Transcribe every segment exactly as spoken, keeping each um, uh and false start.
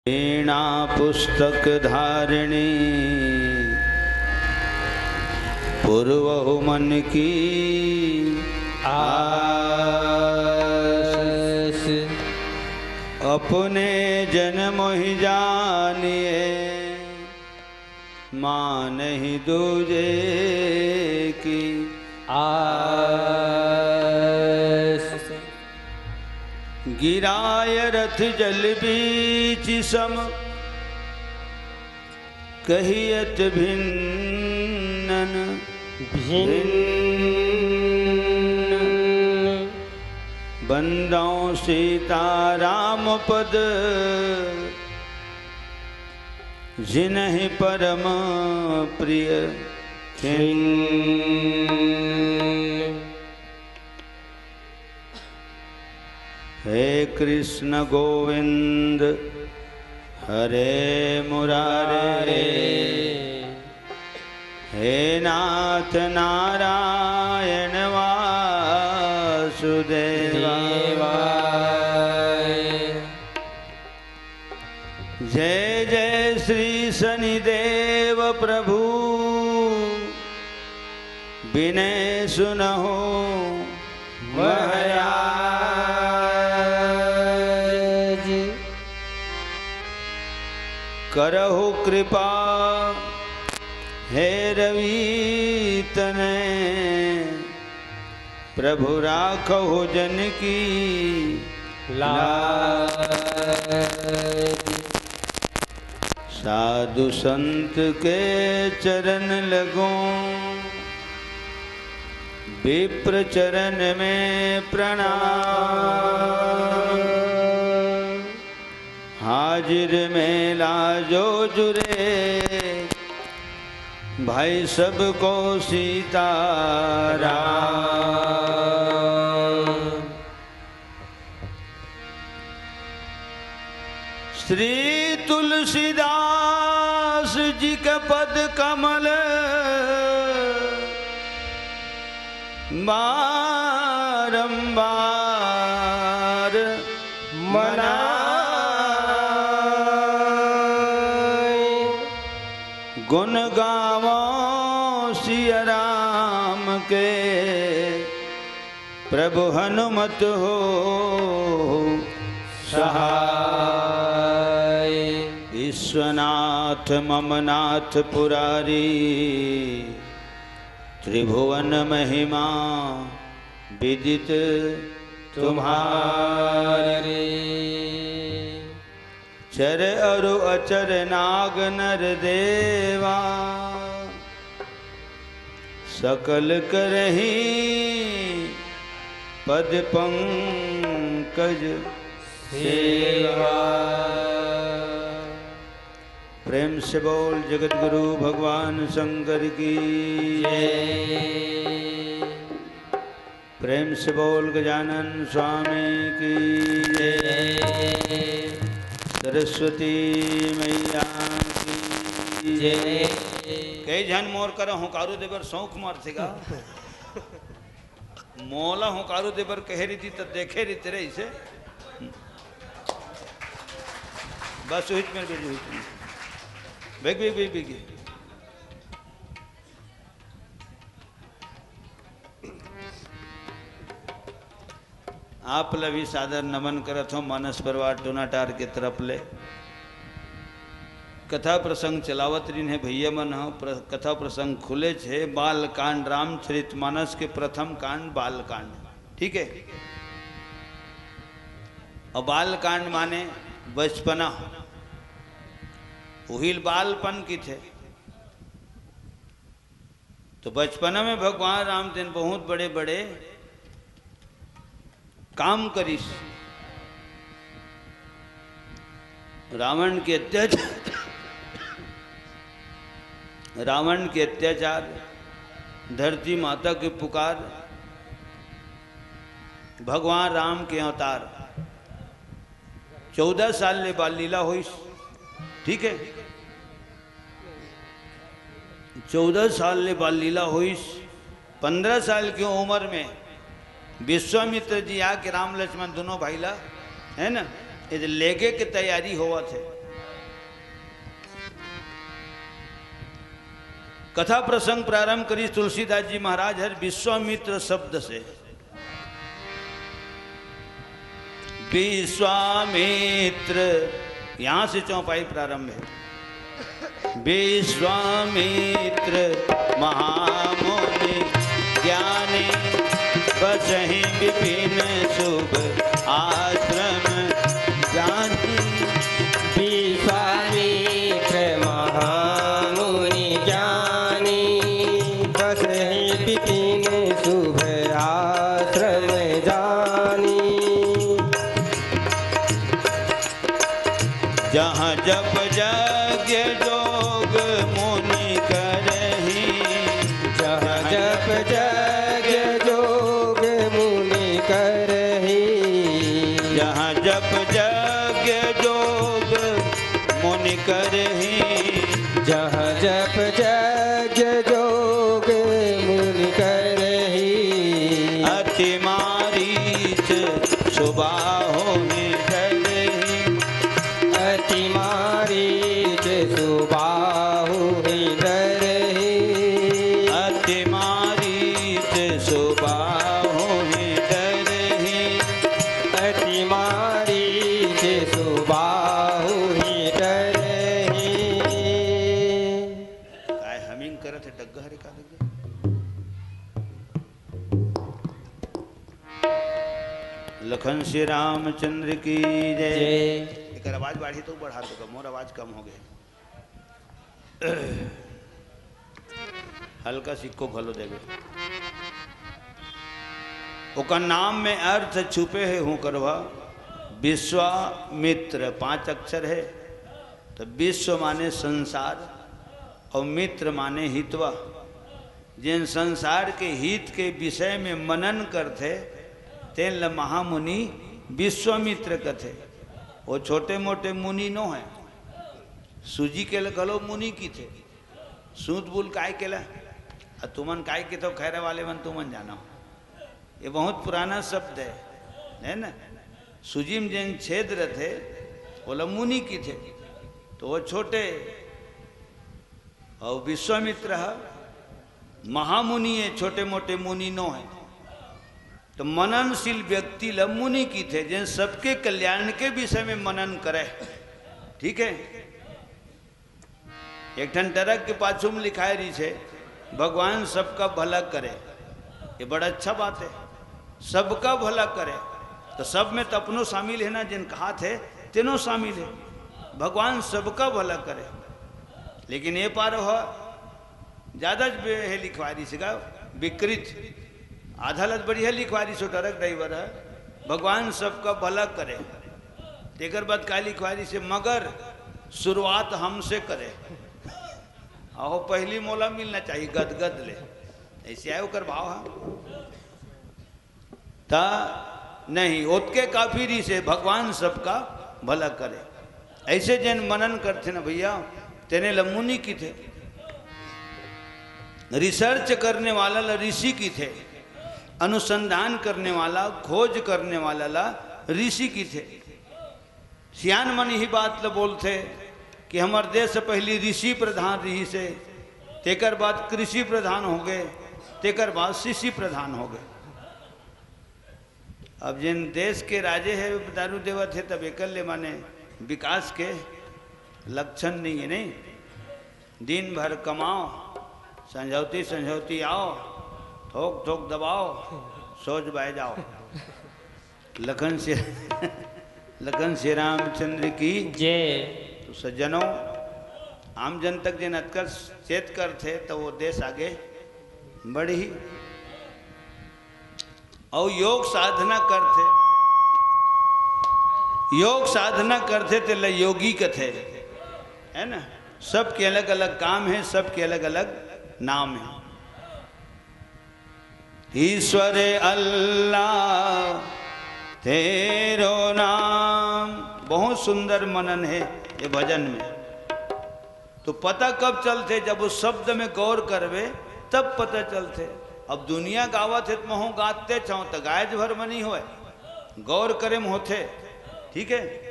वीणा पुस्तक धारिणी पुरवहु मन की आस। अपने जन मोहि जानिए मानहि दूजे की आस। गिराय रथ जल बीच सम कहियत भिन्नन भिन्न। बंदौं सीता राम पद जिनहि परम प्रिय खिन्न। हे कृष्ण गोविंद हरे मुरारे, हे नाथ नारायण वासुदेवा। जय जय श्री शनिदेव प्रभु, विनय सुनहु महाराज। करहु कृपा हे रवि तनय, प्रभु राखहु जन की लाज। साधु संत के चरण लगों, विप्र चरण में प्रणाम। हाजिर मेला जो जुरे, भाई सबको सीताराम। श्री तुलसीदास जी के पद कमल बारंबार मनाई। गुण गावो सिया राम के, प्रभु हनुमत हो सहाय। विश्वनाथ मम नाथ पुरारी, त्रिभुवन महिमा विदित तुम्हारी। चर अरु अचर नाग नर देवा, सकल करही पद पंकज सेवा। प्रेम से बोल जगत गुरु भगवान शंकर की जय। प्रेम से बोल गजानन स्वामी की जय। सरस्वती मैया की जय। कई झन मोर करा हुंकारू देबर शौक मारथे गा। मोला हुंकारू देबर कहे रहिती त देखे रहिते रहिसे। बस उहिच मेर बेटी हुई। बेग, बेग, बेग, बेग। आप ला भी सादर नमन करत हों मानस परिवार टोनाटार के तरफ ले। कथा प्रसंग चलावत रिन हे भैया मन ह, प्र-, कथा प्रसंग खुलेच हे। बाल कांड, रामचरित मानस के प्रथम कांड बाल कांड, ठीक है। अउ बाल कांड माने बचपना, उहिल बालपन किथे। तो बचपना में भगवान राम तेन बहुत बड़े बड़े काम करिस। रावण के अत्याचार, रावण के अत्याचार, धरती माता के पुकार, भगवान राम के अवतार। चौदह साल ले बाल लीला होइस, ठीक है। चौदह साल ले बाल लीला होइस। पन्द्रह साल के उम्र में विश्वामित्र जी आके राम लक्ष्मण दोनों भाई ला, है ना, ये लेगे के तैयारी होवत हे। कथा प्रसंग प्रारंभ करिस तुलसीदास जी महाराज हर विश्वामित्र शब्द से। विश्वामित्र, यहाँ से चौपाई प्रारंभ है। विश्वामित्र महामुनि ज्ञानी, बसहि विपिन शुभ आश्रम जानी। विश्वामित्र महामुनि ज्ञानी, बसहि विपिन शुभ आश्रम जानी। जहाँ जप यज्ञ जोग मुनि करही। जहाँ जप यज्ञ जोग मुनि करही। जहाँ जप यज्ञ जोग मुनि करही। जहाँ जप यज्ञ जोग मुनि करही। अति मारीच सुबाहु ही डरही। अति मारीच सुबाहु ही डरही। अति मारीच सुबाहु ही डरही। अति मारीच सुबाहु ही डरही। काय humming करत हे डग्गा हरे का लगे? लखन श्री रामचंद्र की जय। जय। एकर आवाज बाढ़ी तो बढ़ा तो, मोर आवाज कम हो गए। हल्का सिक्को घलो देवे। ओकर नाम में अर्थ छुपे हे हूँ करवा। विश्वामित्र पांच अक्षर है, तो विश्व माने संसार और मित्र माने हितवा। जेन संसार के हित के विषय में मनन करथे, तेन ल महामुनि विश्वामित्र कथे। वो छोटे मोटे मुनि नो है। सूजी के ल घलो मुनि किथे। सूत बुल काय केला? आ तुमन काय के तो खैरा वाले मन तुमन जानो। ये बहुत पुराना शब्द है, है ना? सूजी में जेन छेद रथे, ओला मुनि किथे। तो वो छोटे, और विश्वामित्र ह महामुनि है, छोटे मोटे मुनि नो है। तो मननशील व्यक्ति ल मुनि किथे, जेन सबके कल्याण के विषय में मनन करे। ठीक है, एक ठन ट्रक के पाछू में लिखाए रहिस हे, "भगवान सबका भला करे।" ये बड़ा अच्छा बात है, सबका भला करे। तो सब में तो अपनो शामिल है ना, जिन कहाथे तेनो शामिल है। भगवान सबका भला करे, लेकिन ये पार हो ज्यादा ज बे-, हे लिखवा रहिस हे का, विकृत। आधा लत बढ़िया लिखवा रहिस हे ट्रक ड्राइवर है, "भगवान सबका भला करे।" तेकर बाद का लिखवा रहिस हे, "मगर शुरुआत हमसे करे।" अहो, पहली मोला मिलना चाहिए गदगद ले, ऐसे आए ओकर भाव है। ता नहीं, ओतके काफी रहिस हे, "भगवान सबका भला करे।" ऐसे जेन मनन करथे ना भैया, तेने ल मुनि किथे। Research करने वाला ल ऋषि किथे, अनुसंधान करने वाला, खोज करने वाला ल ऋषि किथे। सियान मन इही बात ल बोलथे कि हमर देश पहली ऋषि प्रधान रहिस हे, तेकर बाद कृषि प्रधान हो गए, तेकर बाद शिशि प्रधान हो गए। अब जेन देश के राजे हे, दारू देवत हे, तब एकर ले माने विकास के लक्षण नहीं है, नहीं? दिन भर कमाओ, संझौती संझौती आओ, थोक थोक दबाओ, सोच बाय जाओ। लखन से लखन श्री रामचंद्र की। जय। तो सज्जनों, आम जन तक जेन अतका चेत करथे, तो वो देश आगे बढ़ही। अउ योग साधना करथे, योग साधना करथे, तेला योगी कथे, है ना? सबके अलग-अलग काम हे, सबके अलग-अलग नाम हे। ईश्वर अल्लाह तेरो नाम। बहुत सुंदर मनन हे ये भजन में। तो पता कब चलथे? जब उस शब्द में गौर करबे, तब पता चलथे। अब दुनिया गावत हे, त महूं गाते छाऊं, त गायज भर म नहीं होय, गौर करे म होथे। ठीक है,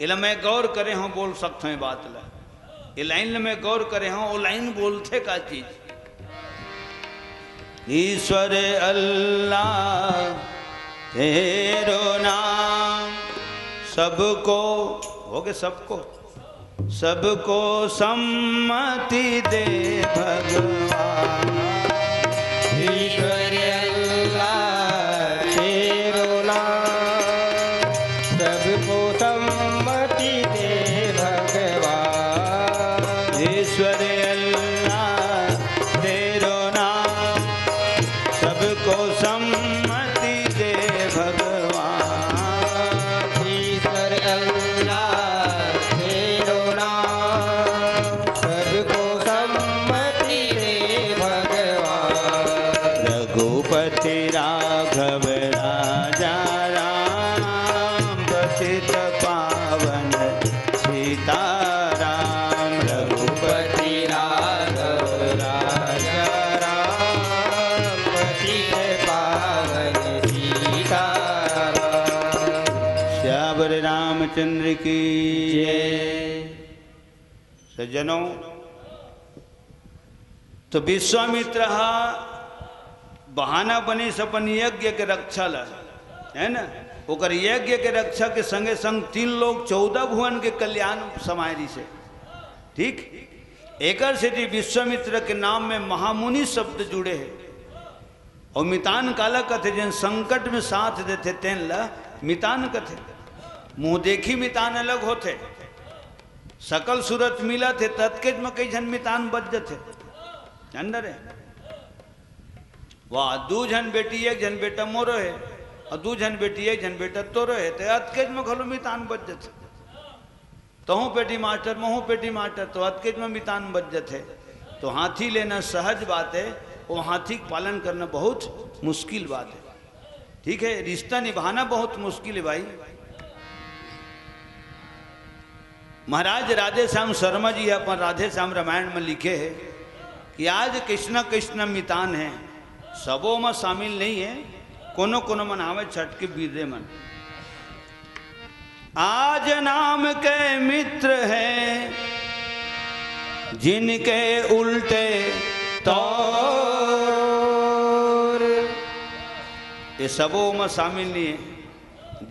एला मैं गौर करे हूं, बोल सकथों ये बात ला। ये लाइन में गौर करे हो, वो लाइन बोलथे का चीज? ईश्वर अल्लाह तेरो नाम, सबको, हो गए सबको, सबको सम्मति दे भगवान। ईश्वर अल्लाह तेरो नाम, सबको सम्मति दे भगवान। ईश्वर अल्लाह तेरो नाम, सबको सम्मति दे भगवान। ईश्वर अल्लाह तेरो नाम, सबको सम्मति दे भगवान। रघुपति राघव राजा राम, पतित पावन सीताराम। रघुपति राघव राजा राम, पतित पावन सीताराम। सियावर रामचंद्र की जय। सज्जनों, तो विश्वामित्र हा बहाना बनिस अपन यज्ञ के रक्षा ला, है ना? ओकर यज्ञ के रक्षा के संगे संग तीन लोक चौदह भुवन के कल्याण समाय रिहिसे। ठीक, एकर सेती विश्वामित्र के नाम में महामुनि शब्द जुड़े हे। अउ मितान काला कथे? जेन संकट में साथ देथे तेन ला मितान कथे। मुंह देखी मितान अलग होथे, सकल सूरत मिलत हे, ततकेच म कई झन मितान बच जथे। जान डरे? वाह, दू झन बेटी, एक झन बेटा मोरो हे, अउ दू झन बेटी, एक झन बेटा तोरो हे, त अतकेच म घलो मितान बच जथे। तहूं पेटी मास्टर, महूं पेटी मास्टर, तो अतकेच म मितान बच जथे। तो हाथी लेना सहज बात हे, वो हाथी के पालन करना बहुत मुश्किल बात हे। ठीक है, रिश्ता निभाना बहुत मुश्किल है भाई। महाराज राधे श्याम शर्मा जी अपन राधे श्याम रामायण में लिखे हे कि आज कइसना कइसना मितान हे, सबो में शामिल नहीं हे, कोनो कोनो मन हावे छट के बीरे मन। आज नाम के मित्र हे, जिनके उल्टे तौर। ये सबो में शामिल नहीं हे।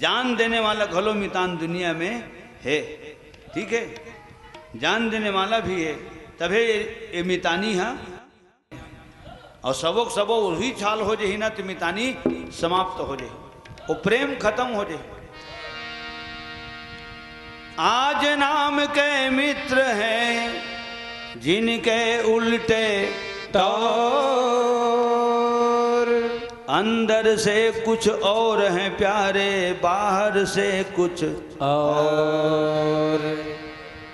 जान देने वाला घलो मितान दुनिया में हे, ठीक हे, जान देने वाला भी हे, तभे ये, ये मितानी हा। अउ सबो के सबो उही छाल हो जही ना, त मितानी समाप्त हो जही, वो प्रेम खतम हो जही। आज नाम के मित्र हे, जिनके उल्टे तौर। अंदर से कुछ और हैं प्यारे, बाहर से कुछ और।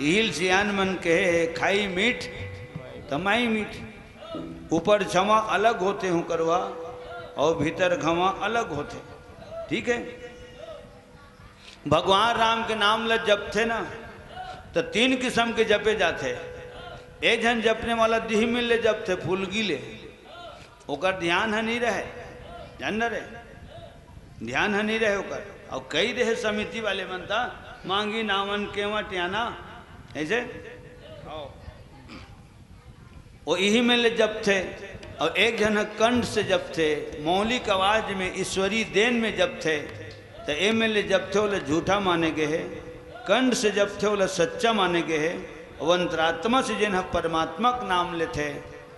इही ल सियान मन कहे, खाई मीठ, तमाई मीठ। ऊपर छवा अलग होथे हुंकरवा, अउ भीतर घवा अलग होथे। ठीक हे, भगवान राम के नाम ल जपथे ना, त तीन किसम के जपे जाथे। एक झन जपने वाला दिह मिल ले जपथे, फुलगी ले, ओकर ध्यान ह नइ रहे, जान न रहे, ध्यान ह नइ रहे ओकर। अउ कई रहे समिति वाले मन त मांगी नावन केवटियाना, ऐसे। वो इही में ले जपथे, अउ एक झन ह कंठ से जपथे, मौलिक आवाज में ईश्वरी देन में जपथे, त ए में ले जपथे ओला झूठा माने गे हे, कंठ से जपथे ओला सच्चा माने गे हे, अउ अंतरात्मा से जेन ह परमात्मा के नाम लेथे,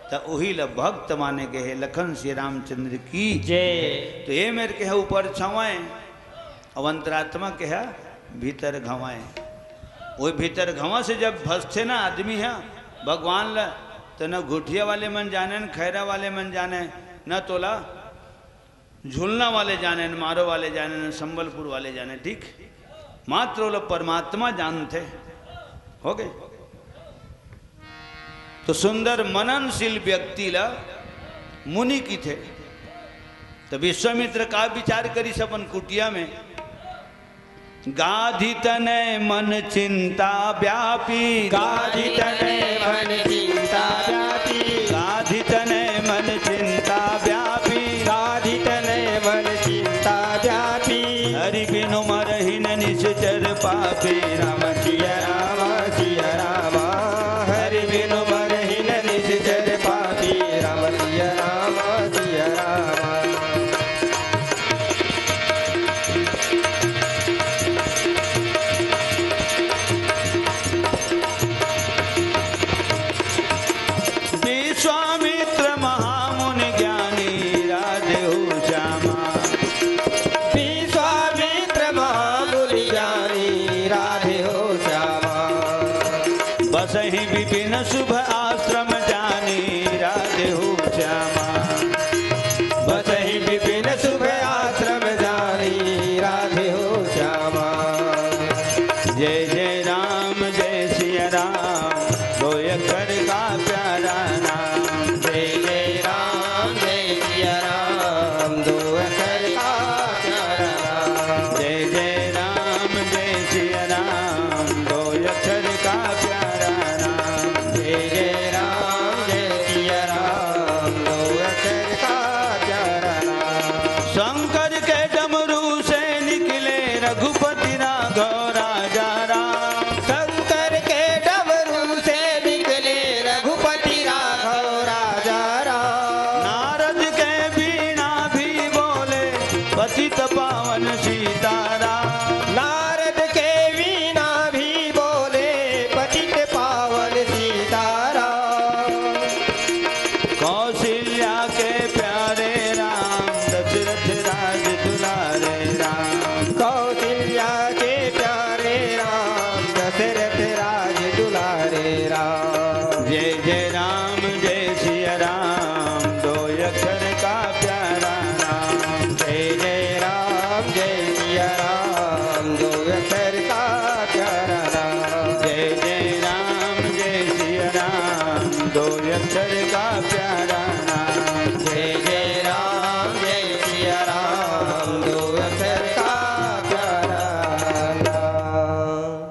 त उही ल भक्त माने गे हे। लखन श्री रामचंद्र की जय। तो ए मेर के ह ऊपर छवाए, अउ अंतरात्मा के ह भीतर घवाए। वो भीतर घवा से जब भसथे ना आदमी ह भगवान ल, त न घुटिया वाले मन जाने, न खैरा वाले मन जाने, न तोला झुलना वाले जाने, न मारो वाले जाने, न संबलपुर वाले जाने, ठीक? मात्र ओला परमात्मा जानथे। हो गए? तो सुंदर मननशील व्यक्ति ला मुनि किथे। तो विश्वामित्र का विचार करिस अपन कुटिया में, गाधि तनय मन चिंता व्यापी। गाधि तनय मन चिंता व्यापी। गाधि तनय मन चिंता व्यापी। गाधि तनय मन चिंता व्यापी। हरि बिनु मरहि न निश्चर पापी। राम सिया राम सिया राम। बिन शुभ आश्रम जानी राधे हो श्यामा। बसहि विपिन शुभ आश्रम जानी राधे हो श्यामा। जय जय राम जय सिया राम, दो अक्षर का प्यारा नाम। जय जय राम जय सिया राम, दो अक्षर का प्यारा नाम। जय जय राम जय सिया राम, दो अक्षर का प्यारा नाम। जय जय राम जय सिया राम, दो अक्षर का प्यारा नाम। शंकर के डमरू से निकले रघुपति राघव राजा राम। शंकर के डमरू से निकले रघुपति राघव राजा राम। नारद के वीणा भी बोले पतित पावन सीताराम। नारद के वीणा भी बोले पतित पावन सीताराम। कौशल्या के प्यारे राम, दशरथ राज दुलारे राम। कौशल्या के प्यारे राम, दशरथ राज दुलारे राम। जय जय राम जय सिया राम, दो अक्षर का प्यारा नाम। जय जय राम जय सिया राम, दो अक्षर का प्यारा नाम। जय जय राम जय सिया राम, दो अक्षर का प्यारा नाम। जय जय राम जय सिया राम, दो अक्षर का प्यारा नाम।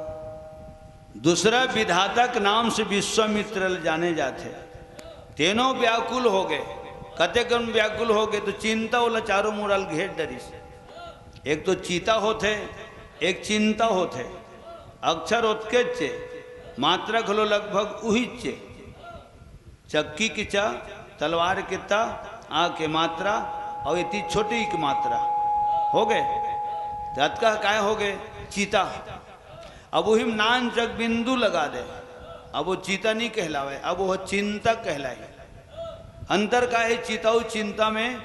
दूसरा विधाता के नाम से विश्वामित्र ल जाने जाथे। तेनो व्याकुल हो गए। कतेक व्याकुल हो गए तो चिंता ओला चारों मुड़ा ल घेर डरिस। एक तो चीता होथे, एक चिंता होथे। अक्षर ओतकेच चे, मात्रा घलो लगभग उहीच चे। चक्की के च, तलवार के त, आ के मात्रा, अउ एती छोटे ई के मात्रा। हो गए। त अतका काय हो गए? चीता। अब उही म नान चक बिंदु लगा दे। अब वो चीता नहीं कहलावे, अब वो चिंता कहलाए। अंतर का है चीता अउ चिंता में?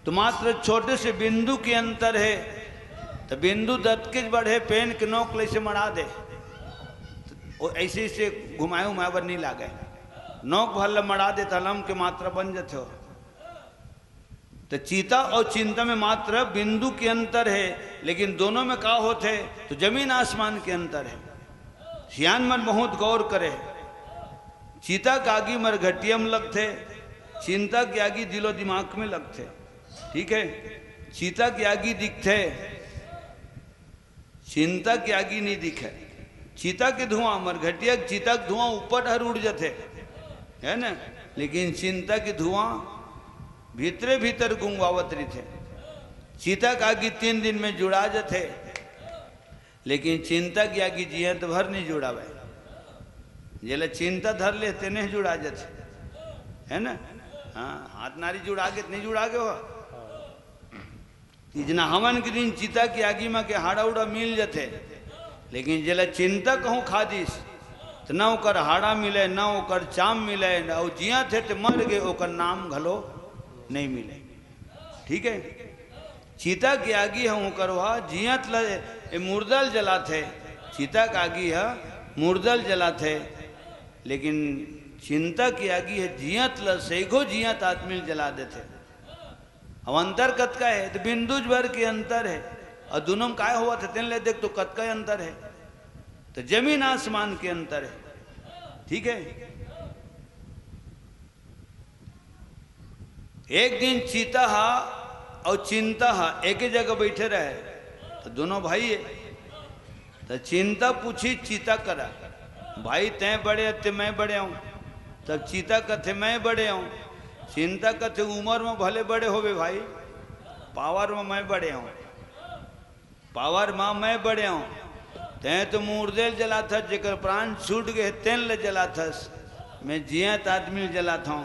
तो मात्र छोटे से बिंदु के अंतर है। तो बिंदु दत के बढ़े पेन के नोक ले से मड़ा दे, वो ऐसे ऐसे घुमाए उमाए बर नहीं लागे। नोक भर ल मड़ा दे त अलम के मात्रा बन जथे हो। तो चीता और चिंता में मात्र बिंदु के अंतर है, लेकिन दोनों में का होथे? तो जमीन आसमान के अंतर है। सियान मन बहुत गौर करे। चीता के आगी मरघटिया में लगथे, चिंता के आगी दिलो दिमाग में लगथे। ठीक है, चीता के आगी दिखथे, चिंता के आगी नहीं दिखे। चीता के धुआं, मरघटिया के चीता के धुआं ऊपर हर उड़ जथे, है ना? लेकिन चिंता के धुआं भीतरे भीतर गुंगवावत रहिथे। चीता के आगी तीन दिन में जुड़ा जथे, लेकिन चिंता के आगी जियत भर नहीं जुड़ावे। जेला चिंता धर ले, तेने जुड़ा जथे, है ना? हाँ, हाथ नारी जुड़ा के, नहीं जुड़ा के हो। तीजना हवन के दिन चीता के आगी म के हाड़ा उड़ा मिल जथे, लेकिन जेला चिंता कहूँ खा दिस, त न ओकर हाड़ा मिले, न ओकर चाम मिले, न अउ जियत हे ते मर गे, ओकर नाम घलो नहीं मिले। ठीक है, चीता के आगी ह ओकर वहा जियत ल, ए मुर्दा ल जलाथे। चीता के आगी ह मुर्दा ल जलाथे, लेकिन चिंता के आगी ह जियत ल, सैघो जियत आदमी ल जला देथे। अब अंतर कतका है? तो बिंदुज भर के अंतर है। और दोनों में काय होवत है, तेन ले देख तो कतका अंतर है। तो जमीन आसमान के अंतर है। ठीक है, एक दिन चीता हा और चिंता हा एक ही जगह बैठे रहे। तो दोनों भाई है। त चिंता पूछी चीता करा, "भाई, तैं बड़े ते मैं बड़े हूँ?" तब चीता कथे, "मैं बड़े हूँ।" चिंता कथे, "उमर में भले बड़े होबे भाई, पावर में मैं बड़े हूँ, पावर में मैं बड़े हूँ। तैं तो मुर्दे ल जलाथस, जेकर प्राण छूट गए तेन ल जलाथस, मैं जियत आदमी ल जलात हूँ।"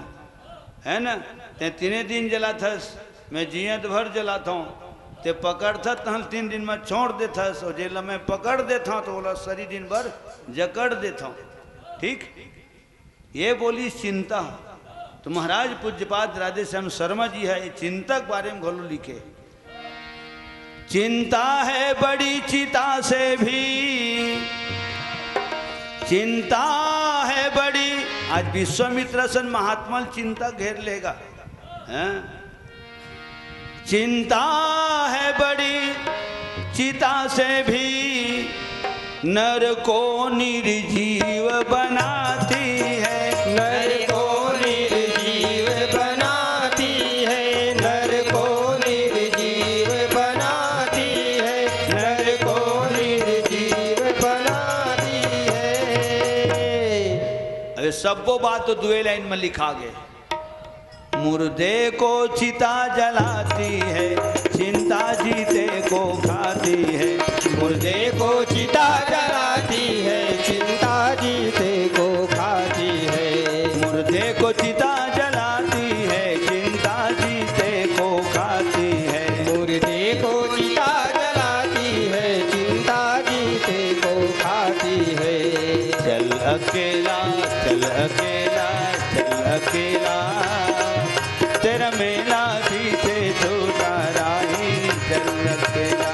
है ना? तैं तीने दिन जलाथस, मैं जियत भर जलात हूँ। तैं पकड़थस तहन तीन दिन में छोड़ देथस, और जेला मैं पकड़ देथौं तो ओला सरी दिन भर जकड़ देथौं। ठीक, ये बोली चिंता। तो महाराज पूज्यपाद राधेश्याम शर्मा जी है, ये चिंता के बारे में घलो लिखे। चिंता है बड़ी चिता से भी, चिंता है आज विश्वामित्र असन महात्मा ल चिंता घेर लेगा, हैं? चिंता है बड़ी, चिता से भी नर को निर्जीव बनाती है। नर को निर्जीव बनाती है, नर को निर्जीव बनाती है, नर को निर्जीव बनाती है। अबे सब्बो बात तो दुए लाइन में लिखा गे। मुर्दे को चिता जलाती है, चिंता जीते को खाती है। मुर्दे को चिता जलाती है, चिंता जीते को खाती है। मुर्दे को चिता जलाती है, चिंता जीते को खाती है। मुर्दे को चिता जलाती है, चिंता जीते को खाती है। चल अकेला, चल अकेला, चल अकेला, तेरा मेला पीछे छूटा राही। चल अकेला,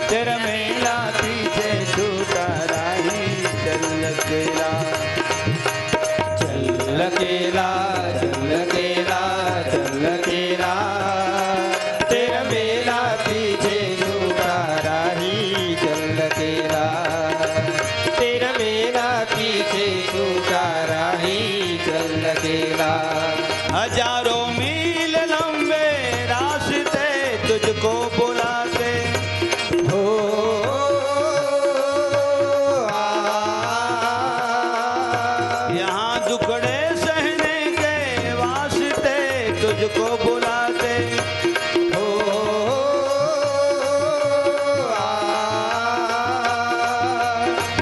तेरा मेला पीछे छूटा राही। चल अकेला, चल अकेला, चल अकेला, चल अकेला, तेरा मेला पीछे छूटा राही। चल अकेला, तेरा मेला पीछे छूटा राही। चल अकेला। हजारों मील लंबे रास्ते तुझको बुलाते हो। आ, यहाँ दुखड़े सहने के वास्ते तुझको बुलाते हो। आ,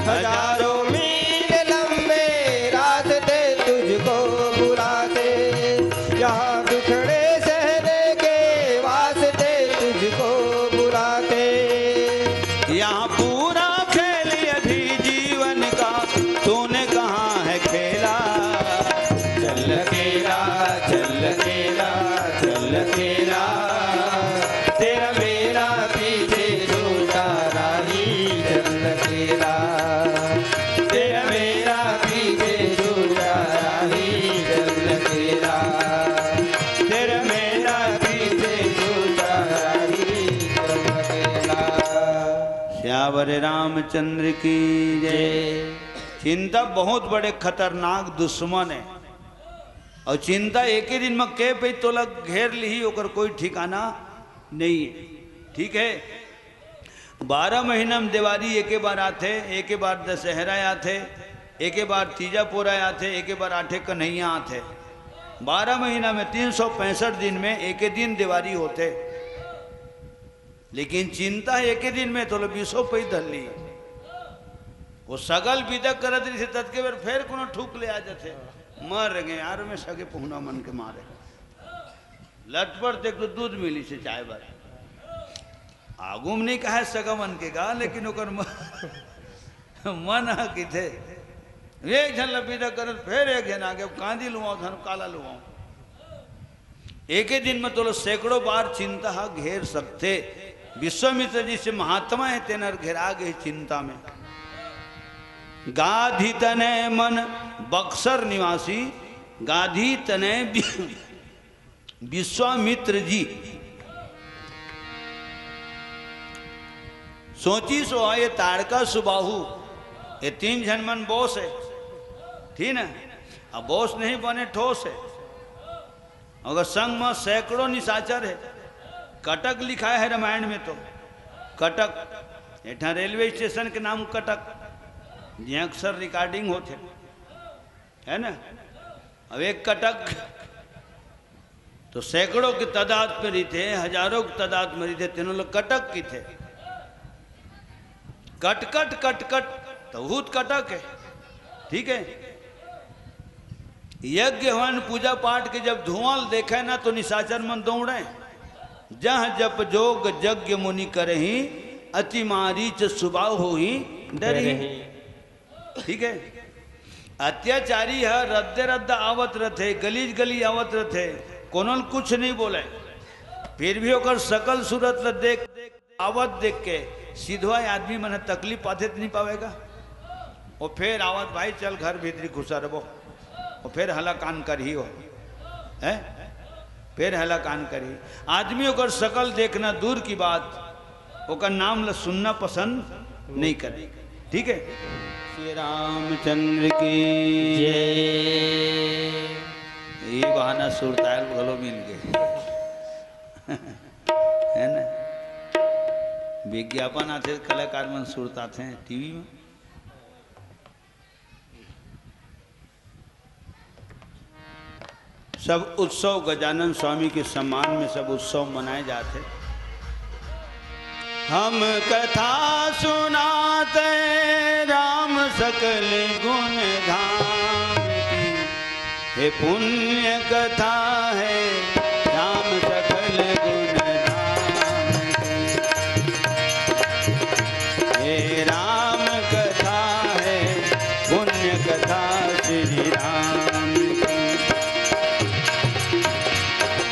हजारों मील लंबे रास्ते तुझको बुलाते, यहाँ दुखड़े सहने के वास्ते तुझको बुलाते। यहाँ पूरा खेल अभी जीवन का, तूने कहाँ है खेला? चल अकेला, चल अकेला, चल अकेला, तेरा मेरा पीछे छूटा राही। चल अकेला, तेरा मेरा पीछे छूटा राही। चल अकेला, तेरा मेरा पीछे छूटा राही। चल अकेला। सियावर रामचंद्र की जय। चिंता बहुत बड़े खतरनाक दुश्मन है। अउ चिंता एके दिन म के पइत तोला घेर लिही, ओकर कोई ठिकाना नइ हे। ठीक हे, बारह महीना म देवारी एके बार आथे, एके बार दशहरा आथे, एके बार तीजा पोरा आथे, एके बार आठे कन्हैया आथे। बारह महीना म तीन सौ पैंसठ दिन म एके दिन देवारी होथे। लेकिन चिंता एके दिन म तोला बीसो पइत धर लिही। ओ सगा ल बिदा करत रहिथे, ततके बेर फेर कोनो ठूक ले आ जाथे। मर गे यार, में सगे पहुना मन के मारे। लटपट देख तो दूध मिलिस हे चाय बर। आगू म नइ कहय सगा मन के गा, लेकिन ओकर म-, मन ह कहिथे, एक झन ल बिदा करत, फेर एक झन आगे, अब कांदी लुवाओं, धन काला लुवाओं। एके दिन म तोला सैकड़ों बार चिंता ह घेर सकथे। विश्वामित्र जइसे महात्मा हे, तेनर घेरा गे चिंता म। गाधी तनय मन बक्सर निवासी, गाधी तनय वि-, विश्वामित्र जी। सोचिस ओ, ये ताड़का सुबाहु, ये तीन झन मन boss हे, ठीक ना? अब boss नहीं बने, ठोस हे। अगर संग म सैकड़ों निशाचर हे, कटक लिखाय हे रामायण म तो, कटक, एक ठन रेलवे स्टेशन के नाम कटक, जिहां अक्सर recording होथे, हे ना? अब एक कटक तो सैकड़ों के तादाद म रहिथे, हजारों के तादाद म रहिथे, तेनो ल कटक कहिथे। कटकट, कटकट, तो भूत कटक हे। ठीक हे, यज्ञ हवन, पूजा पाठ के जब धुआं ल देखय ना, तो निशाचर मन दौड़य। जह जप जोग यज्ञ मुनि करहीं, अति मारीच सुबाहु होहीं डरहीं। ठीक हे, अत्याचारी ह रद्दे रद्दा आवत रथे, गलीज गली आवत रथे, कोनो ल कुछ नइ बोलय, फिर भी ओकर सकल सूरत ल देख, आवत देख के सिधवा आदमी मन ह तकलीफ पाथे त नइ पावय गा? वो फेर आवत, "भाई चल घर भीतरी घुसरबो।" वो फेर हला कान करही हो, हैं? फेर हला कान करही। आदमी ओकर शकल देखना दूर की बात, ओकर नाम ला सुनना पसंद नहीं करे। ठीक है, श्री रामचंद्र की जय। ये बहाना सुरताल घलो मिल गए। है ना? विज्ञापन आथे, कलाकार मन सुरताथे टीवी में। सब उत्सव गजानन स्वामी के सम्मान में सब उत्सव मनाए जाथे। हम कथा सुनाते राम सकल गुण धाम की, हे पुण्य कथा है राम सकल गुण धाम की। हे राम कथा है पुण्य कथा श्री राम की।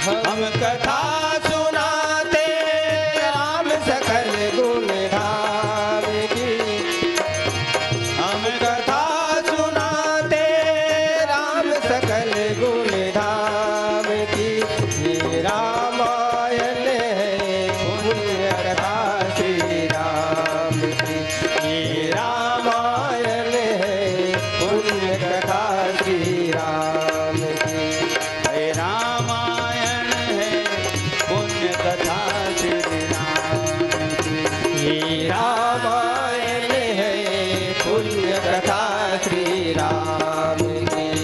हम कथा सुनाते राम सकल गुण धाम की। हम कथा सुनाते राम सकल गुण धाम की। ये रामायण है पुण्य कथा श्री राम की। ये रामायण है पुण्य कथा श्री राम की। ये रामायण है पुण्य कथा श्री राम की। ये रामायण है पुण्य कथा श्री राम की।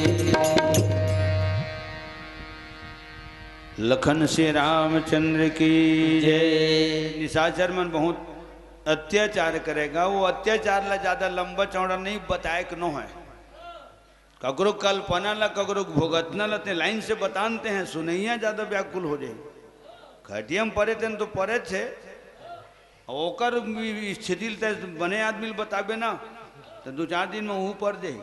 लखन श्री रामचंद्र की जय। निशाचर मन बहुत अत्याचार करेगा, वो अत्याचार ला ज्यादा लंबा चौड़ा नहीं बताए के नो है। ककरो कल्पना ला, ककरो भुगतना ला ते लाइन से बतानते हैं, सुनैया ज्यादा व्याकुल हो जाए। खटिया में परे थे तो परे थे, ओकर स्थिति ल ते बने आदमी ल बताबे ना, तो दो चार दिन में ऊ पर जाए।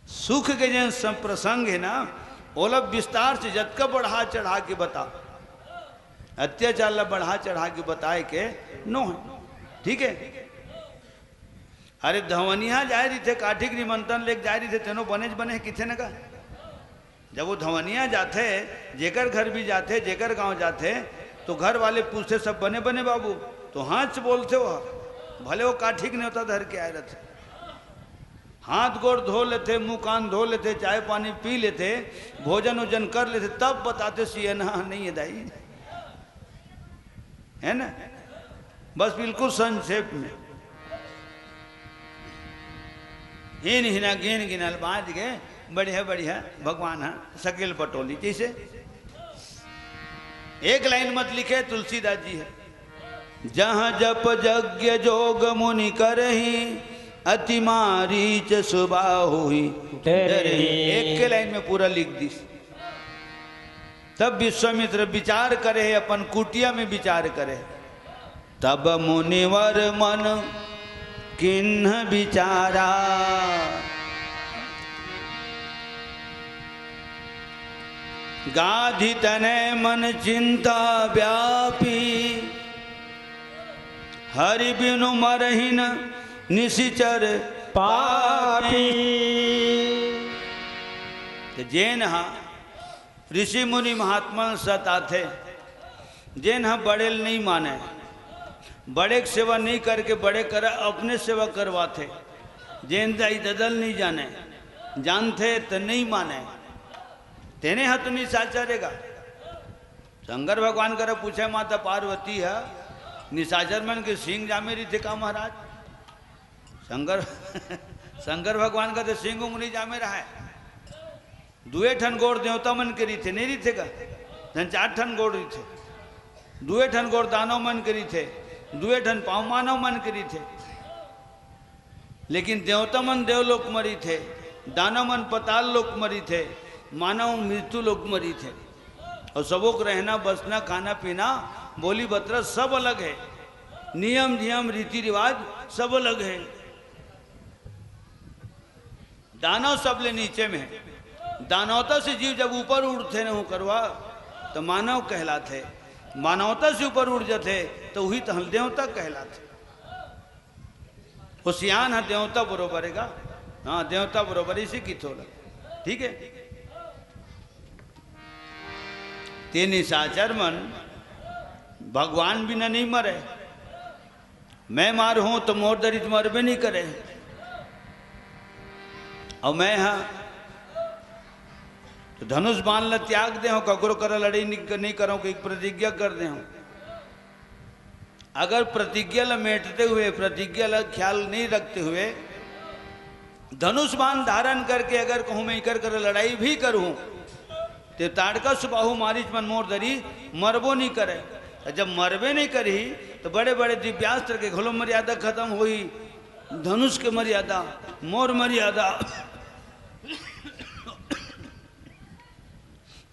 सुख के जन सम-, प्रसंग है ना, ओला विस्तार से जतका बढ़ा चढ़ा के बता, अत्याचार ला बढ़ा चढ़ा के बताए के नो है। ठीक है, अरे धवनिया जाए रहिथे, काठिक निमंत्रण लेके जाए रहिथे, तेनो बनेच बने हे किथे न का। जब वो धवनिया जाथे, जेकर घर भी जाथे, जेकर गांव जाथे, तो घर वाले पूछथे, "सब बने बने बाबू?" तो हाँ च बोलथे वो, भले वो काठिक नेवता धर के आए रहथे। हाथ गोड़ धो लेथे, मुंह कान धो लेथे, चाय पानी पी लेथे, भोजन ओजन कर लेथे, तब बताथे, "सियना नहीं है दाई।" है ना? बस बिल्कुल संक्षेप में। हीन हिना गिन गिनल बाज के बढ़िया बढ़िया भगवान ह सकेल पटोली। जैसे एक लाइन मत लिखे तुलसीदास जी है, "जहाँ जप यज्ञ जोग मुनि करही, अति मारीच सुबाहुहि डरही।" एक के लाइन में पूरा लिख दिस। तब विश्वामित्र विचार करे हे, अपन कुटिया में विचार करे हे। तब मुनिवर मन किन्ह विचारा, गाधि तनय मन चिंता व्यापी, हरि बिनु मरहिन निशिचर पापी। तो जेन हा ऋषि मुनि महात्मा सत आथे, जेन ह बड़े ल नइ माने, बड़े के सेवा नइ करके बड़े करा अपने सेवा करवाथे, जेन दाई ददा ल नइ जाने, जानथे त नइ माने, तेने ह तो निशाचर हे गा। शंकर भगवान करा पूछे, माता पार्वती ह निशाचर मन के सींग जामे रहिथे का महाराज? शंकर शंकर भगवान का तो सींग उंग नइ जामे रहय। दुए ठन गोड़ देवता मन के रहिथे, नइ रहिथे का? झन चार ठन गोड़ रहिथे। दुए ठन गोड़ दानव मन के रहिथे, दुए ठन पाँव मानव मन के रहिथे। लेकिन देवता मन देवलोक म रहिथे, दानव मन पताल लोक म रहिथे, मानव मृत्यु लोक म रहिथे। अउ सबो के रहना, बसना, खाना, पीना, बोली, बतरा सब अलग हे। नियम, धियम, रीति, रिवाज सब अलग हे। दानव सबले नीचे में हे। दानवता से जीव जब ऊपर उठथे न, हो करवा, त मानव कहलाथे। मानवता से ऊपर उठ जथे, त उही तहन देवता कहलाथे। वो सियान ह देवता बरोबर हे गा। हाँ, देवता बरोबर इसे की थोड़ा। ठीक है, ते निशाचर मन भगवान बिना नहीं मरे। मैं मारहूं तो मोर दरी त मरबे नहीं करे। अउ मैं हा तो धनुष बाण ला त्याग दे हूं, ककरो करा लड़ाई नहीं, नहीं करहूं, कि एक प्रतिज्ञा कर दे हूं। अगर प्रतिज्ञा ला मेटते हुए, प्रतिज्ञा ला ख्याल नहीं रखते हुए धनुष बाण धारण करके अगर कहूं मैं इकर कर लड़ाई भी करूं, ते ताड़का सुबाहु मारीच मन मोर दरी मरबो नहीं करे। जब मरबे नहीं करही, तो बड़े बड़े दिव्यास्त्र के घलो मर्यादा खत्म होही, धनुष के मर्यादा, मोर मर्यादा।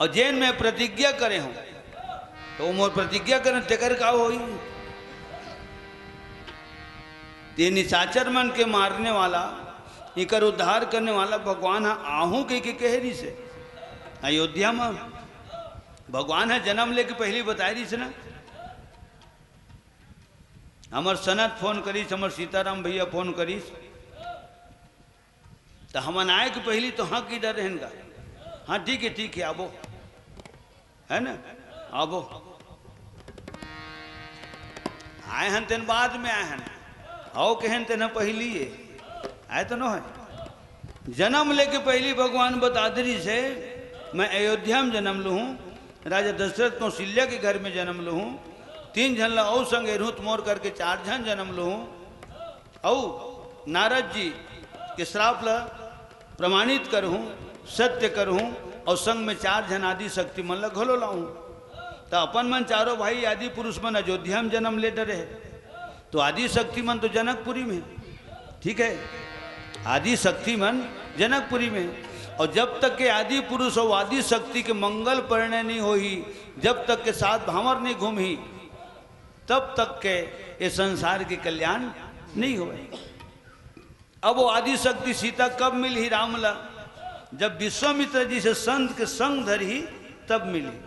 और जेन मैं प्रतिज्ञा करे हूं, तो वो मोर प्रतिज्ञा करें, तेकर का होई? ते निशाचर मन के मारने वाला, इकर उद्धार करने वाला भगवान ह आहूं के, के कहे रहिस हे अयोध्या में। भगवान ह जन्म लेके पहली बताए रहिस ना। हमर सनत फोन करिस, हमर सीताराम भैया फोन करिस, तो हमन आए के पहली तो हाँ की डर रहेन गा। हाँ, ठीक है, ठीक है, आबो, है ना, आबो। आए हन तेन बाद में आए हन, आओ कहेन तेन पहली है, आए तो नो है। जन्म लेके पहली भगवान बता दे रहिस हे, मैं अयोध्या में जन्म लूँ, राजा दशरथ कौशल्या के घर में जन्म लूँ, तीन झन ला अउ संगे रूत मोर करके चार झन जन्म लूँ, अउ नारद जी के श्राप ला प्रमाणित करहूं, सत्य करहूं, अउ संग में चार झन आदि शक्ति मन ला घलो लाऊं। त अपन मन चारों भाई आदि पुरुष मन अयोध्या में जन्म ले डरे हे, तो आदि शक्ति मन तो जनकपुरी में, ठीक है, आदि शक्ति मन जनकपुरी में। और जब तक के आदि पुरुष और आदि शक्ति के मंगल परिणय नहीं होही, जब तक के सात भांवर नहीं घूमही, तब तक के ये संसार के कल्याण नहीं होए। अब वो आदि शक्ति सीता कब मिलही राम ला? जब विश्वामित्र जी से संत के संग धरही, तब मिलही।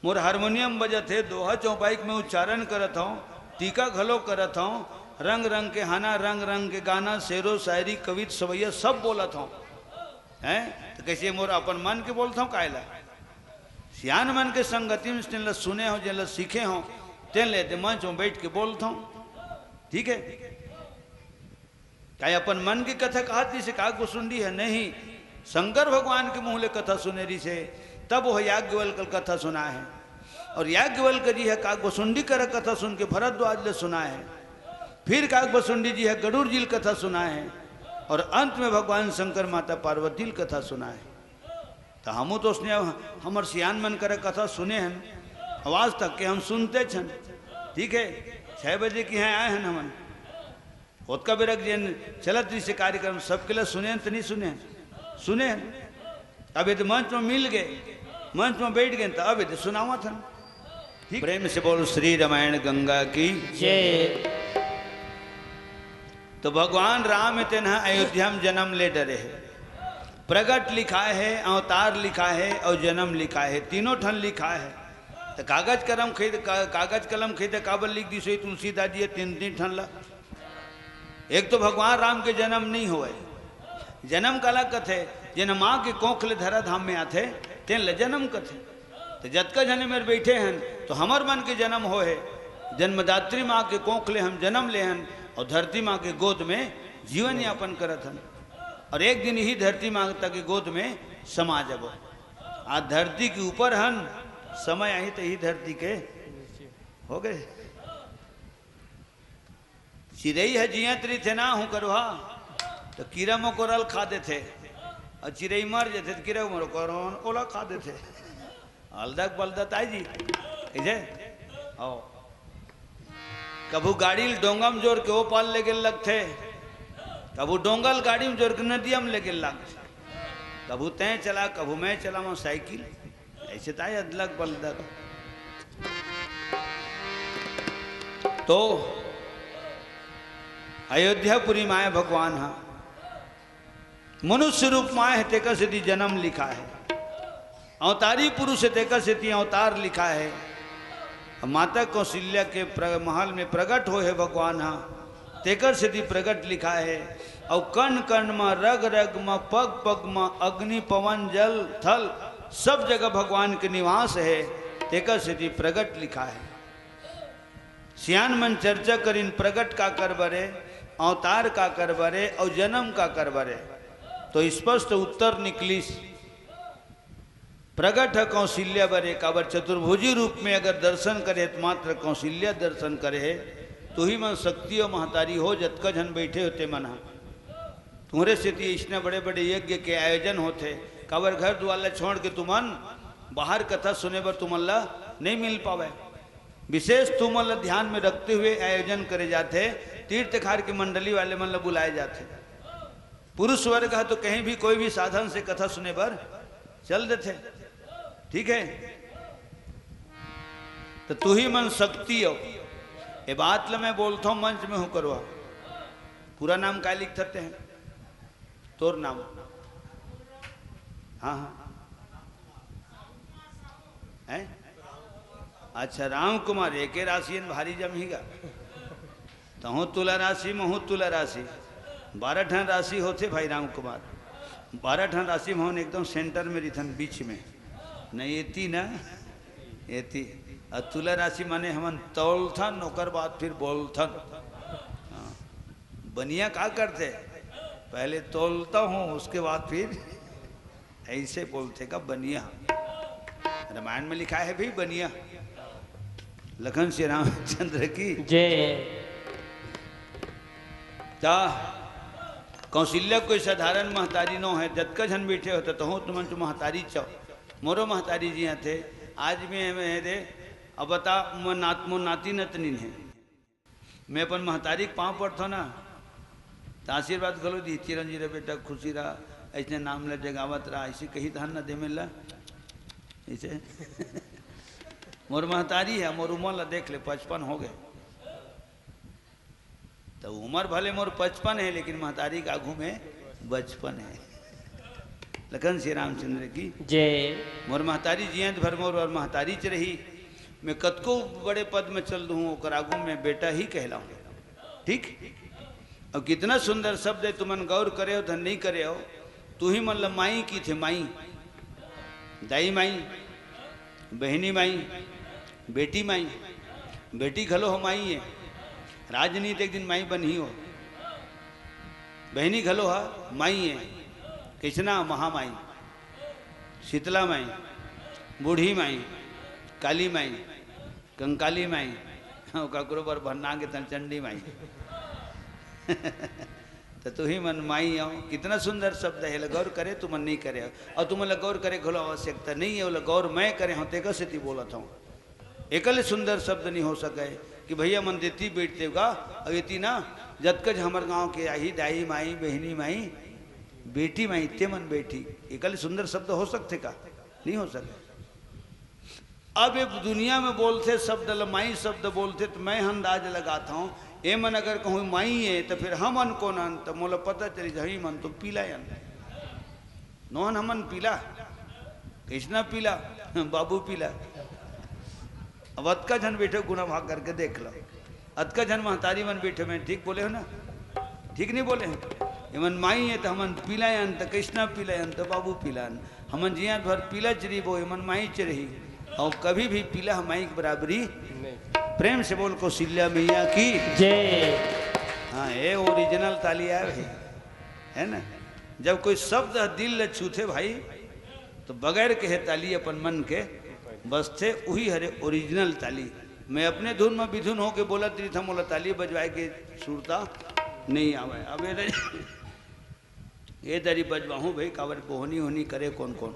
मोर हारमोनियम बजत हे, दोहा चौपाई के मैं उच्चारण करत हूँ, टीका घलो करत हूँ, रंग रंग के हाना, रंग रंग के गाना, शेरो शायरी, कवित सवैया सब बोलत हूँ, हैं? तो कैसे मोर अपन मन के बोलत हूँ, कायला? सियान मन के संगति में जेन ला सुने हो, जेन ला सीखे हो, तेन ले ते मंच में बैठ के बोलत हूँ, ठीक है? काहे अपन मन की कथा कहत रहिस हे काग भुसुंडी ह? नहीं, शंकर भगवान के मुंह ले कथा सुने रहिस हे, तब वो याज्ञवल्क ल कथा सुनाए हे। और याज्ञवल्क जी ह काग भुसुंडी करा कथा सुन के भरद्वाज ले सुनाए हे। फिर काग भुसुंडी जी ह गरुड़ जी ल कथा सुनाए हे। और अंत में भगवान शंकर माता पार्वती ल कथा सुनाए हे। तो हमू तो उसने हमर सियान मन करा कथा सुने हन, आज तक के हम सुनते छन। ठीक है, छह बजे के यहाँ आए हन हमन। ओतका बेरा के जेन चलत रहिस हे कार्यक्रम, सबके ला सुने हन त नहीं सुने हन? सुने हन। अब यदि मंच में मिल गए, मंच में बैठ गए, तो अब यदि सुनावत हन। ठीक, प्रेम से बोल श्री रामायण गंगा की। जय। तो भगवान राम तेन ह अयोध्या में जन्म ले डरे हे। प्रगट लिखाए हे, अवतार लिखाए हे और जन्म लिखाए हे, तीनों ठन लिखाए हे। तो कागज कलम खरीद, का-, कागज कलम खरीदे काबर लिख दिस होही तुलसीदास जी ह तीन तीन ठन ला? एक तो भगवान राम के जन्म नहीं होए। जन्म काला कथे? जेन माँ के कोख ले धरा धाम में आथे, तेन ले जन्म कथे। तो जतका झने मेर बैठे हन, तो हमर मन के जन्म होए हे। जन्मदात्री माँ के कोख ले हम जन्म ले हन और धरती माँ के गोद में जीवन यापन करत हन। और एक दिन यही धरती माता के गोद में समा जबो। आज धरती के ऊपर हन, समय आही तो यही धरती के हो गए। चिरई ह जियत रहिथे ना, हूँ करवा, तो कीरा मकोरा ल खा देथे, और चिरई मर जथे, तो कीरा मकोरा ओला खा देथे। अलदक बलदत आय जी, कइसे? आओ। कभू गाड़ी ल डोंगा में जोर के ओ पार ले गेल लगथे, कभू डोंगा ल गाड़ी में जोर के नदिया में ले गेल लगथे, कभू तैं चला, कभू मैं चला, वो साइकिल। ऐसे तो आय अदलक बलदक। तो अयोध्यापुरी माय भगवान ह मनुष्य रूप माय हे, तेकर सेती जन्म लिखा हे। अवतारी पुरुष हे, तेकर सेती अवतार लिखा हे। माता कौशल्या के प्र-, महल में प्रगट होए हे भगवान ह। तेकर सेती प्रगट लिखाय हे। अउ कण कण म, रग रग म, पग पग म अग्नि पवन जल थल, सब जगह भगवान के निवास हे। तेकर सेती प्रगट लिखाय हे। सियान मन चर्चा करिन, प्रगट काकर बर हे, अवतार काकर बर हे अउ जनम काकर बर हे। तो स्पष्ट उत्तर निकलिस, प्रगट ह कौशल्या बर हे। काबर, चतुर्भुजी रूप में अगर दर्शन करे त मात्र कौशल्या दर्शन करे हे। तुही मन शक्ति अउ महतारी हो, जतका झन बइठे हो ते मन ह। तुम्हरे सेती अइसने बड़े बड़े यज्ञ के आयोजन होथे। काबर, घर दुवार ला छोड़ के तुमन बाहर कथा सुने बर तुमन ला नइ मिल पावय। विशेष तुमन ला ध्यान में रखते हुए आयोजन करे जाथे। तीर्थ खार के मंडली वाले मन ला बुलाए जाथे। पुरुष वर्ग ह तो कहीं भी कोई भी साधन से कथा सुने बर चल देथे। ठीक हे, त तुही मन शक्ति हो। ए बात ल मैं बोलथौं, मंच में हूँ करवा। पूरा नाम काय लिखथते हैं? तोर नाम? हाँ, हाँ। हैं? अच्छा, राम कुमार, एके राशि भारी जमही गा। तहूँ तुला राशि, महूँ तुला राशि। बारह ठन राशि होथे भाई राम कुमार। बारह ठन राशि में हमन एकदम center में रिथन, बीच में। नहीं, एती ना, एती। अउ तुला राशि माने हमन तौलथन, ओकर बाद फिर बोलथन। हाँ। बनिया का करथे? पहले तौलता हूँ, उसके बाद फिर ऐसे बोलथे का बनिया। रामायण में लिखा है भाई बनिया। लखन श्री रामचंद्र की। जय। त कौशल्या कोई साधारण महतारी नो है, जतका झन बइठे हो त तहूँ तुमन तो महतारी चौ। मोरो महतारी जियाथे, आज भी हमें हे दे। अब बता, मोर नात, मोर नाती नतनीन हे। मैं अपन महतारी के पाँव पड़थौं ना, त आशीर्वाद घलो दी, "चिरंजीव रह बेटा, खुशी रह, अइसने नाम ल जगावत रह," अइसे कही तहन न दे मेला। अइसे मोर महतारी हे, मोर उमर ल देख ले, पचपन हो गे। त उमर भले मोर पचपन हे, लेकिन महतारी के आघू में बचपन हे। लखन श्री रामचंद्र की। जय। मोर महतारी जियंत भर मोर अउ महतारी च रही। मैं कतको बड़े पद में चल दूँ, ओकर आगू में बेटा ही कहलाऊँ। ठीक? अब कितना सुंदर शब्द हे, तुमन गौर करे हो, धन नहीं करे हो। तुही मन ल माई किथे, माई, दाई माई, बहिनी माई, बेटी माई, बेटी घलो ह माई हे। राजनीति एक दिन माई बनही हो। बहिनी घलो ह माई हे। कइसना? महामाई, शीतला माई, बूढ़ी माई, काली माई, कंकाली माई, अउ काकरो बर भन्ना के तन चंडी माई। त तुही मन माई हो। कितना सुंदर शब्द हे, एला गौर करे तुमन नहीं करे हो। अउ तुमन ला गौर करे घलो आवश्यकता नहीं हे, ओला गौर मैं करे हौं, तेकर सेती बोलत हौं। एकर ले सुंदर शब्द नहीं हो सके कि भैया मन देती बैठते गा, अउ एती ना जतका झ हमर गांव के आही, दाई माई, बहिनी माई, बेटी माई, ते मन बैठी। एकर ले सुंदर शब्द हो सकथे का? नहीं हो सके। अब ये दुनिया में बोलथे शब्द ल, माई शब्द बोलथे, त मैं अंदाज लगात हौं, ए मन अगर कहूँ माई हे, त फिर हमन कोन अन? त मोला पता चली जही मन तो पीला अन। नोहन हमन पीला, कइसना पीला? बाबू पीला। अब अतका झन बैठे, गुना भाग करके देख लो, अतका झन महतारी मन बैठे, मैं ठीक बोले हो ना? ठीक नहीं बोले हो? एमन माई हे त हमन पीला अन, त कइसना पीला अन? त बाबू पीला अन। हमन जियात भर पीला च रहिबो, एमन माई च रही। अउ कभी भी पीला ह माई के बराबरी नहीं। प्रेम से बोल कौशल्या मैया की। जय। हाँ, ये ओरिजिनल ताली आय भाई, है ना? जब कोई शब्द ह दिल ल छूथे भाई, तो बगैर कहे ताली अपन मन के बजथे, उही हरे ओरिजिनल ताली। मैं अपने धुन में बिधुन होके बोलत रहिथौं, मोला ताली बजवाए के सुरता नहीं आवय। अब ये दरी, ये दरी बजवाहूँ भाई, काबर बोहनी होनी करे कौन कौन।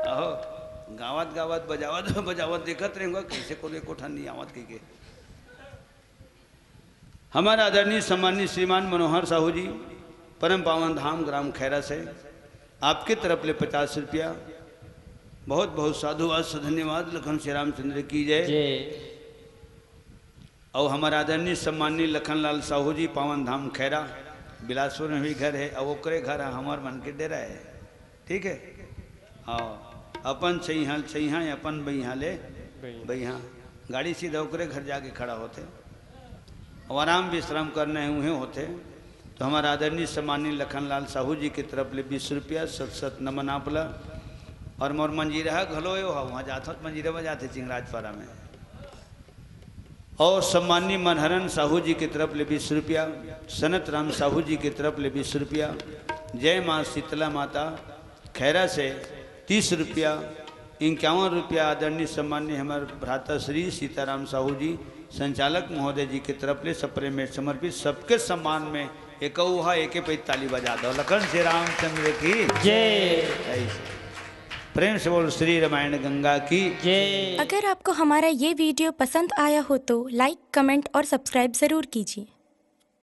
अहो, गावत गावत, बजावत बजावत देखत रहेंगे, कइसे कोनो एको ठन नहीं आवत कहिके। हमारे आदरणीय सम्मानित श्रीमान मनोहर साहू जी, परम पावन धाम ग्राम खैरा से आपके तरफ ले पचास रुपया। बहुत बहुत साधुवाद, धन्यवाद। लखन श्री रामचंद्र की जय। जय। अउ हमारे आदरणीय सम्मानित लखनलाल साहू जी, पावन धाम खैरा, बिलासपुर में भी घर हे, अउ ओकरे घर ह हमर मन के डेरा हे। ठीक हे? हाँ, अपन छइहा ल छइहा, अपन बइहा ले बइहा। बइहा। गाड़ी सीधा ओकरे घर जाके खड़ा होथे। अब आराम विश्राम करना है, उहें होते। तो हमारा आदरणीय सम्माननीय लखनलाल साहू जी की तरफ ले बीस रुपया, सत सत नमन आपला। और मोर मंजीरा घलो यो हा, वहाँ जात होत मंजीरा बजाते चिंगराजपारा में। और सम्माननीय मनहरन साहू जी की तरफ ले बीस रुपया, सनत राम साहू जी की तरफ ले बीस रुपया, जय माँ शीतला माता खैरा से तीस रुपया, इक्यावन रुपया आदरणीय सम्माननीय हमारे भ्राता श्री सीताराम साहू जी संचालक महोदय जी की तरफ ले सप्रेम में समर्पित। सबके सम्मान में एक उहा एक पे ताली बजा दो। लखन श्री रामचंद्र की जय। ऐसे। प्रेम से बोल श्री रामायण गंगा की। जय। अगर आपको हमारा ये वीडियो पसंद आया हो तो लाइक, कमेंट और सब्सक्राइब जरूर कीजिए।